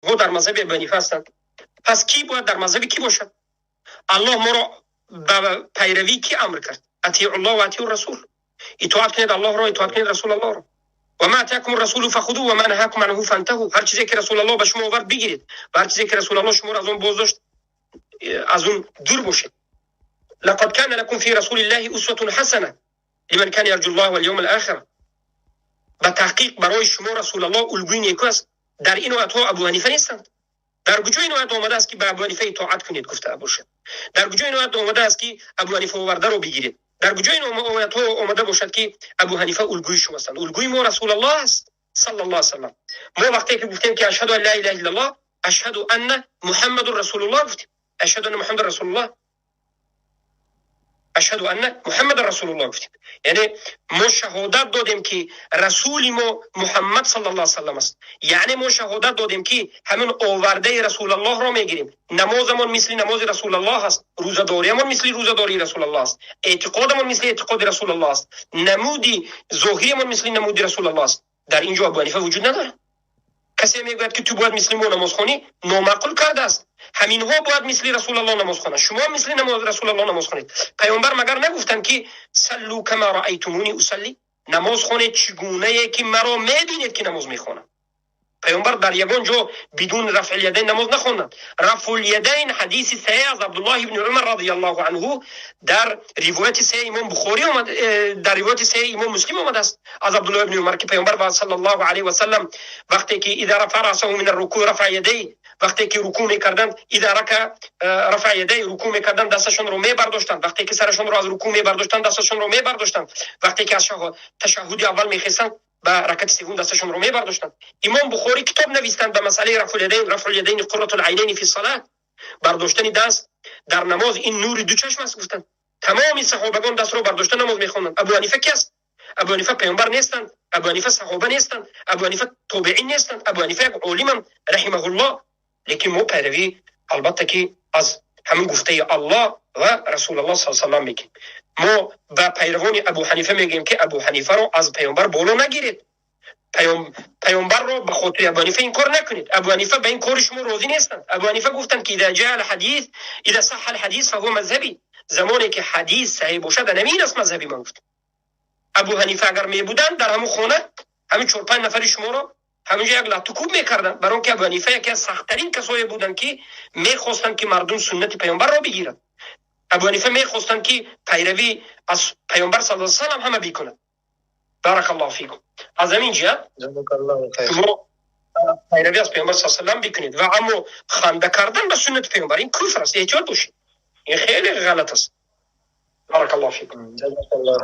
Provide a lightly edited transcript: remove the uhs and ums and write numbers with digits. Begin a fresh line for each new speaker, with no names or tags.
Дар мазҳаби Абу Ҳанифа ҳастанд. Пас кӣ бояд дар мазҳаби кӣ бошад? Аллоҳ моро ба пайравии кӣ амр кард? أطيعوا الله وأطيعوا الرسول. Итоат кунед Аллоҳро, итоат кунед Расулаллоҳро. وما آتاكم الرسول فخذوه وما نهاكم عنه فانتهوا. Ҳар чизе ки Расулаллоҳ ба шумо овард, бигиред ва ҳар чизе ки Расулаллоҳ шуморо аз он боздошт, аз он дур бошед. لقد كان لكم في رسول الله أسوة حسنة لمن كان يرجو الله واليوم الآخر. Ба таҳқиқ барои шумо Расулаллоҳ улгӯи неку аст. Дар ин оятҳо Абу Ҳанифа нестанд. Дар куҷо ин оят омадааст, ки ба Абу Ҳанифа итоат кунед гуфта бошад? Дар куҷо ин оят омадааст, ки Абу Ҳанифа овардаро бигиред? Дар куҷо ин оятҳо омада бошад, ки Абу Ҳанифа улгӯи шумо ҳастанд? Улгӯи мо Расулаллоҳ аст, صلى الله عليه وسلم. Мо вақте ки гуфтем, ки أشهد أن لا إله إلا الله، أشهد أن محمدا رسول الله гуфтем. أشهد أن محمدا رسول الله، أشهد أن محمدا رسول الله гуфтем. Яъне мо шаҳодат додем, ки расули мо Муҳаммад صلى الله وسلم аст. Яъне мо шаҳодат додем, ки ҳамин овардаи Расулаллоҳро мегирем. Намозамон мисли намози Расулаллоҳ аст, рӯзадориямон мисли рӯзадории Расулаллоҳ аст, эътиқодамон мисли эътиқоди Расулаллоҳ аст, намуди зоҳириямон мисли намуди Расулаллоҳ аст. Дар ин ҷо Абу Ҳанифа вуҷуд надорад. Касе мегӯяд, ки ту бояд мисли мо намоз хонӣ, номаъқул кардааст. Ҳаминҳо бояд мисли Расулаллоҳ намоз хонанд, шумо мисли Расулаллоҳ намоз хонед. Паёмбар магар нагуфтанд, ки صلوا كما رأيتموني أصلي؟ Намоз хонед, чӣ гунае ки маро мебинед, ки намоз мехонам. Паёмбар дар ягон ҷо بدون رفع اليدين намоз нахонданд. رفع اليدين ҳадиси саҳеҳ аз Абдуллоҳ ибни Умар رضي الله عنه дар ривояти саҳеҳ имом Бухорӣ омад, дар ривояти саҳеҳ имом Муслим омадааст аз Абдуллоҳ ибни Умар, ки паёмбар صلى الله عليه وسلم вақте ки إذا رفع رأسه من الركوع رفع يديه، вақте ки рукӯъ мекарданд، إذا ركع رفع يديه، рукӯъ мекарданд, дасташонро мебардоштанд. Вақте ки сарашонро аз рукӯъ мебардоштанд, дасташонро мебардоштанд. Вақте ки аз ташаҳҳуди аввал мехестанд, ба ракати севум дасташонро мебардоштанд. Имом Бухорӣ китоб навистанд ба масъалаи رفع اليدين. رفع اليدين قرة العينين في الصلاة. Бардоштани даст дар намоз ин нури ду чашм аст, гуфтанд. Тамоми саҳобагон дастро бардошта намоз мехонданд. Абу Ҳанифа ки аст? Абу Ҳанифа паёмбар нестанд, Абу Ҳанифа саҳоба нестанд, Абу Ҳанифа тобеин нестанд. Абу Ҳанифа як олиманд, رحمه الله. Лекин мо пайравӣ, албатта, ки аз ҳамин гуфтаи Аллоҳ ва Расулаллоҳ с салам мекунем. Мо ба пайравони Абу Ҳанифа мегӯем, ки Абу Ҳанифаро аз паёмбар боло нагиред, паёмбарро ба хотири Абу Ҳанифа инкор накунед. Абу Ҳанифа ба ин кори шумо розӣ нестанд. Абу Ҳанифа гуфтанд, ки إذا جاء الحديث، إذا صح الحديث فهو مذهبي. Замоне ки ҳадис саҳеҳ бошад, анамин аст мазҳаби ман, гуфт. Абу Ҳанифа агар мебуданд, дар ҳамун хона ҳамин чор-панҷ нафари шуморо ҳаминҷо як латтукуб мекарданд, барон ки Абу Ҳанифа яке аз сахттарин касое буданд, ки мехостанд, ки мардум суннати паёмбарро бигиранд. Абу Ҳанифа мехостанд, ки пайравӣ аз паёмбар صلى وسلم ҳама бикунад. بارك الله فيكم. Аз ҳамин ҷиҳат шумо пайравӣ аз паёмбар с салам бикунед. Ва аммо ханда кардан ба суннати паёмбар ин куфр аст, эҳтиёт бошед, ин хеле ғалат аст. بارك الله فيكم.